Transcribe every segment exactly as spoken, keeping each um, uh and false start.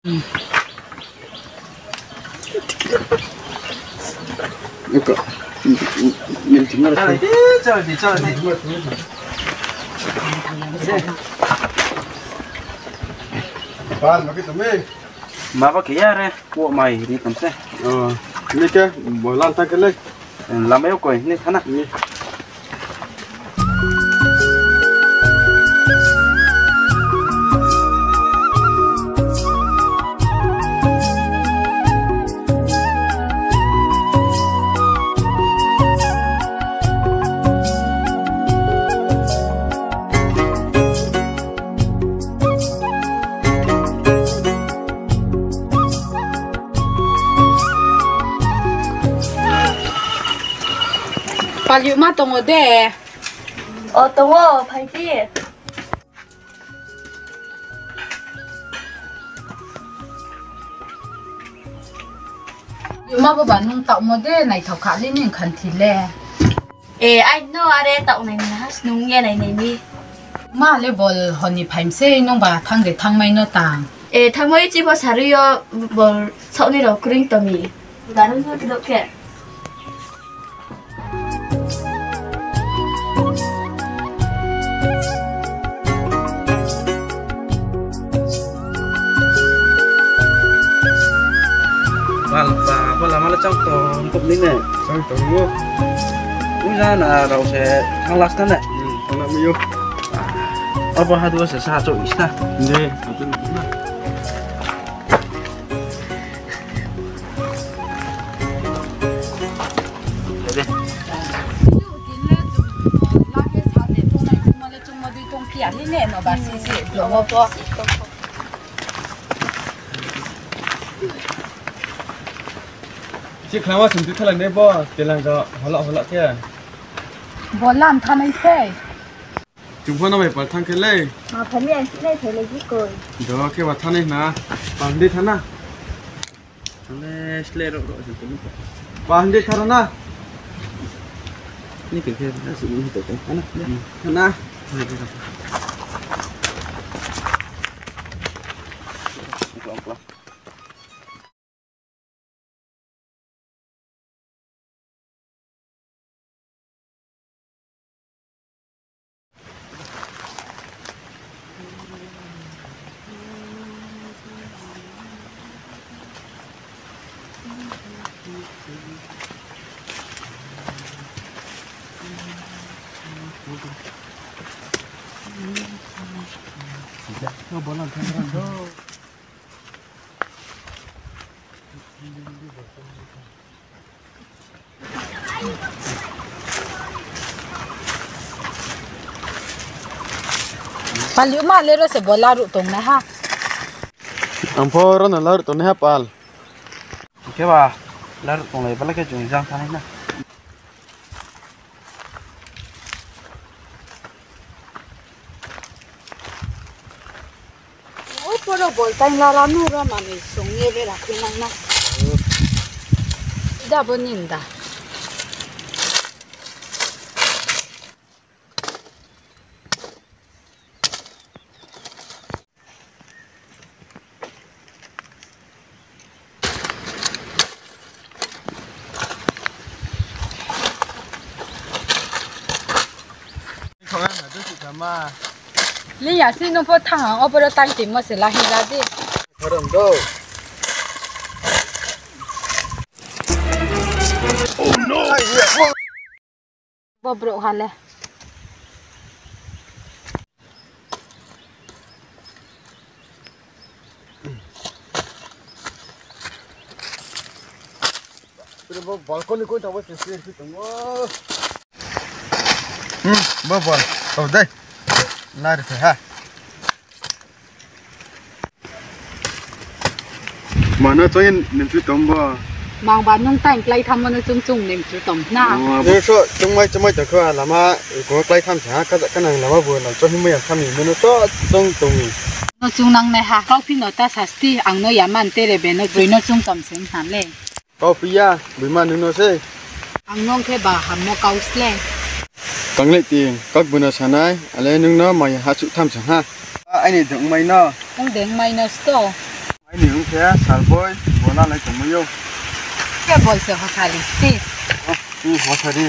Iko. Chal di, chal di, chal di. Pal, maki tumi. Ma ba khe ya re, ko mai ri tam se. Oh, ni ke, bolan ta ke le. Lama yo koi, ni thana. Ni. Paliu ma tong o de? O, tong o, phai di. Yuma boba nung taohmo de naithao kha le ning khanthi le. E, ai no are taoh nai ni ha snung ye nai nai ni. Ma le bol honi phaim sei nung ba thang de thangmai no tang. E, thangmai chi bo sarui yo bol saoh ni rao kring tong mi. Darung no kidok khe. Bal ba, bal ba, mala chang tong, kop ni ne. Chang tong mo. Uja na rao se thang las na ne. Hmm, thang na mi yo. Abo ha du se sa cho is na. Ne, sa cho is na. Chi khlama sum tu thalang ne bo, telang jo, hola, hola khe. Bo lam thanai sei. Chung pho no bai pal thang khe le. Ma phai mi ang sinai phai le ji koi. Do khe ba thanai na. Pal hindai thana. Thang le sle ro ro se tong. Pal hindai thara na. Ni khe khe na si ni to to. Thana. Thana. Paliu ma le ro se bo laruh tongnai ha. Ang pho ro no laruh tongnai ha pal. Khe ba laruh tonglai bala khe chung jang thanai na. O poro bol taing lara nu ro manoi song ye bera khe nang na. Da bo nin da. Liya si nung pho thang ang, o poro tang timo se lahi ra di. Bo brouh ha le. Bo balcony koi tabo se se se tongo. Hmm, bo bal. Tao dai. Nari phai ha. Mano choi nemchu tombo. Mang ba nung tang klái thammo no chung chung nemchu tom na. Nung so chungmai chungmai tong khe lama ko klái tham sa ha, ka kanang lama bo nang cho himai ya tham ni, nung so chung tong ni. No chung nang nai ha, kau phi no ta sasti, ang no ya man te re be no broi no chung tom seng ha le. Kau phi ya, bui ma nung no se. Ang nung khe ba hammo kau sle. Kanglai ti, kak bui no sanai, ale nung no maya ha chuh tham sa ha. Aini dongmai no. Nung dengmai no sto. Aini ong khe salboi, bo lalai tongmai ou. Khe boi se hosa ri sti. O, tini hosa ri.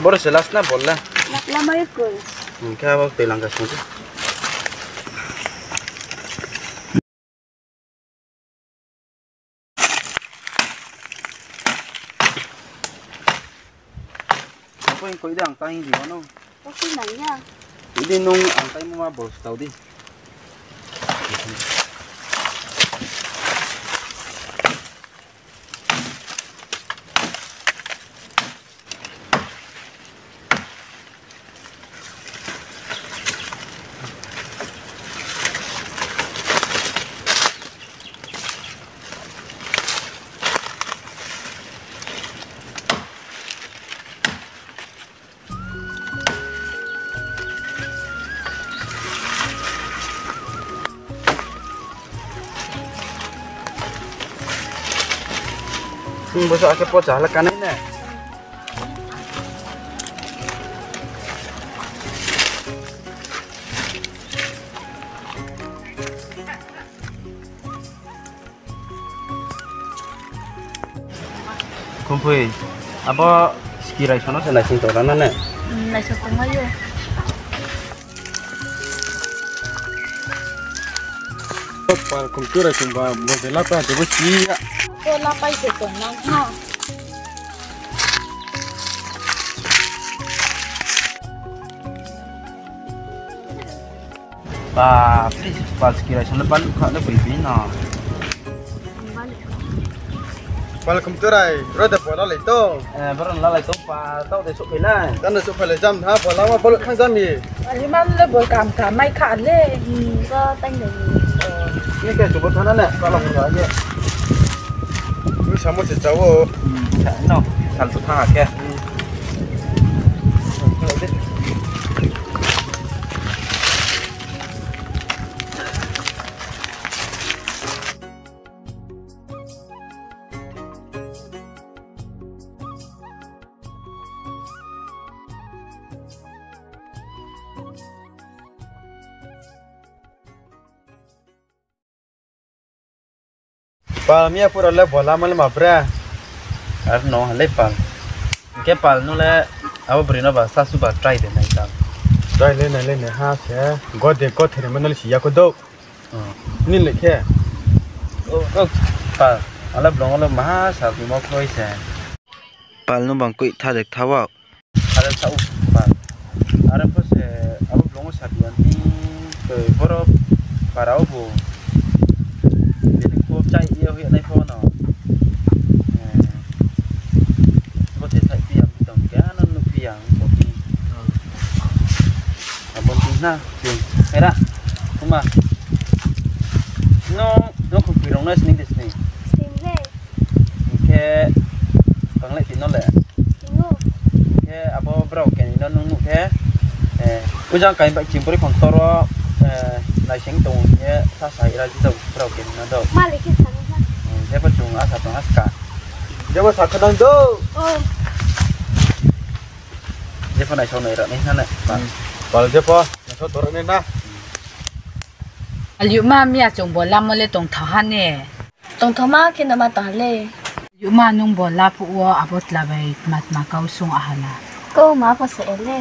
Boro se last na bol le? Lama ikoi. Hing khe abo tui langka sung di. Koi, koi de ang tang di mano. Koi nang ya. Di nung ang tai mo ma bol stau di. Hing bo sa khe pocha hala kanai ne. Khumphoi, abo skirai sono se naising tong rana ne? Hmm, naising tongmai ou. Pal khumturai sungba, bo de lapai ha, tebo si ya. Bo lapai se tong nang ha. Ba, please, pal skirai sono balu kha le boi bini no. Pal khumturai, bro de bola lai to. Eh, bro lalai to pa, tau de souhphai nai. Tano souhphai lai jam ha, bola ma bol khang jam ni. Ani man le bol kam ka mai kha le. Hmm, so tang de. Ni khe subo thana ne, pal khumturai ye. Ni samo se chao. Hmm, sa no, sal su thang khe. Hmm. Pal, miya pura le bola mali ma bre. Ar no, le pal. Hing khe pal, nung le abo broi no ba sasu ba try de nai pal. Try le nai le nai ha se. Gode gothe ni mano le si ya kho do. Hmm. Ni le khe. O, o, pal. Ang le blong le maha sa bi mo khroi se. Pal, nung bang koi tha de tha wa. Are sa u pal. Are pho se abo blong sa bi ang ni toi boro para o bo. Bini kho chai ye hoih nai pho no. Eh, bo te thai pi ang tong khe ano nu pi ang bo pi. Abo ti na pi. Era, kuma. No, no khumpi rong no sning de sning. Sning le. Hing khe, tang le ti no le. Sning o. Hing khe abo brao keni no nung nuh khe, eh, ujang kai bai ching bori khong toro, eh, naising tong ye sa sa ira ji do brao keni no do. Mali khe sa nai na. Hmm, jebo chung asa tong ha ska. Jebo sa khanang do. O. Jepho naisao nai ra nai na ne. Pal jepho naisao toro nai na. Aliu ma miya chung bo lamo le tongthao ha ne. Tongthao ma khe no ma tong ha le. Aliu ma nung bo la phuh wo abo tla bai tma tma kau sung aha na. Kau ma pho se le.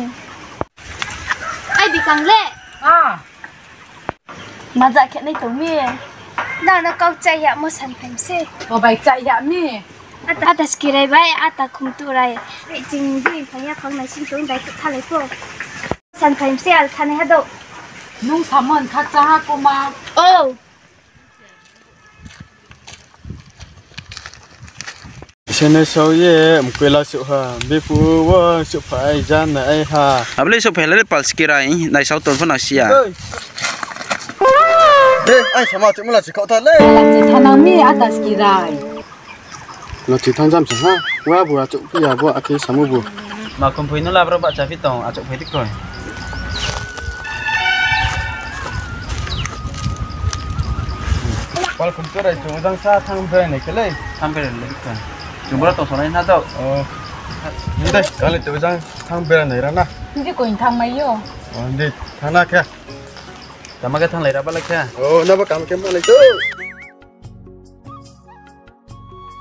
Ai bikang le. Ah. Maja khe nai tong mi. Na no kau chai ya mo san phai se. Bo bai chai ya mi. Ata, ata skirai bai, ata khumturai. Ching di phai ya khong nai sing tong dai thalai pho. San phai se al thani ha do. Nung samon kha cha ha kuma. O. Sene sao ye, mkoila suh ha, biphuh wo suh phai jan nai ha. Abo le suh phai le pal skirai, naisao tong pho nang si ya. Oi. Eh, ai sama chih mula chih kau ta le. Lachi thanang mi ata skirai. Lachi thang jam sa ha. Wa bu achouh phi ya bo akhe samo bu. Ma khumphoi no labro bahcha phi tong, achouh phai di kroi. Pal khum chorai chung ojang sa thang berai nai khe le. Thang berai nai khe. Chung boro tong sonai na do. O. Dei, kali to ojang thang berai nai ra na. Hindi koi thang mai yo. O, dei, thang na khe. Tama khe thang lai ra ba lai khe. O, na ba kam khe ma lai to.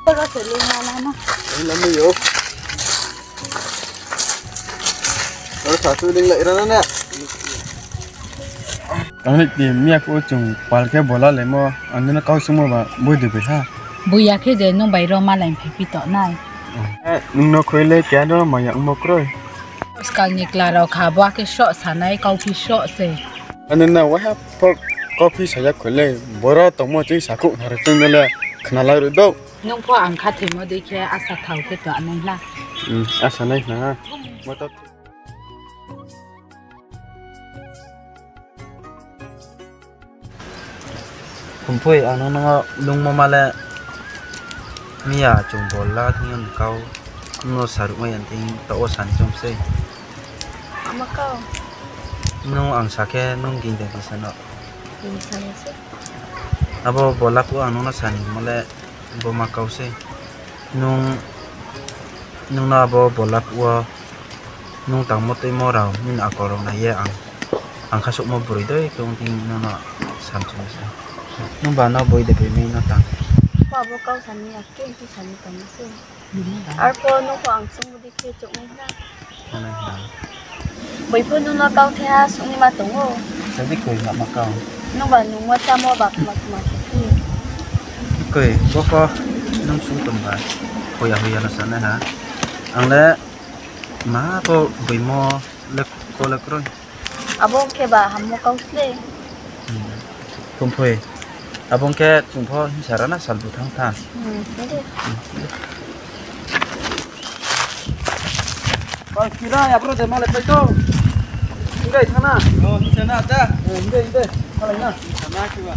Oro se lung ma na na. Lung la mi yo. Oro sa tu lung lai ra na na. Ang ni ti miya ko chung pal khe bola le mo, ang ni no kau sungmo ba boi de bai ha. Boi ya khe de nung bai ro malai phai pi to nai. Eh, nung no khoi le kya no ma ya ungmo kroi. Skal ni kla rao kha bo akhe sroh sanai kauphi sroh se. Ano na waiha pho kauphi saya khoi le, boro tongmo ching sakhouh naro ching no le khna lai ro do. Nung pho ang khathoimo dei khe asa thao khe to anai hla. Hmm, asa nai hla ha. Moto. Khumphoi, ang nung no lungmo ma le miya chung bol la thing yo ni kau no saruh mai ya thing taoh wo sani chom sei. Ama kau. Nung ang sa khe nung ging de kisa no. Ging sa ya se. Abo bol la phuh ang nung no sani mo le bo ma kau sei. Nung, nung no abo bol la phuh wo nung tangmo tuimo rao nini akol rao nai ye ang, ang kha souhmo broi dei khe ong thing nung no samchung se. Nung ba no boi de boi mai no tang. Pho abo kau sani ya khe ong thing sani tong se. Arpho nung pho ang chungmo dei khe chouh nai na. Nai na. Boi pho nung no kau the ha sungnaima tong ou. Sadi koi ma ma kau. Nung ba nung mo chámo ba kma kma khe phi. Koi, bo pho nung sung tong ba. Hoya hoya no sanai ha. Ang le ma pho boimo le ko le kroi. Abo ong khe ba hammo kau slei. Hmm. Khumphoi. Abo ong khe chung pho hingsa ra na salbu thanng tha. Hmm, dei. Hmm, dei. Pal kira, ya bro de malai pai to. Hingdai thana. O, hingsa na da. Eh, hingdai, hingdai. Malai na. Hingsa na khe ba.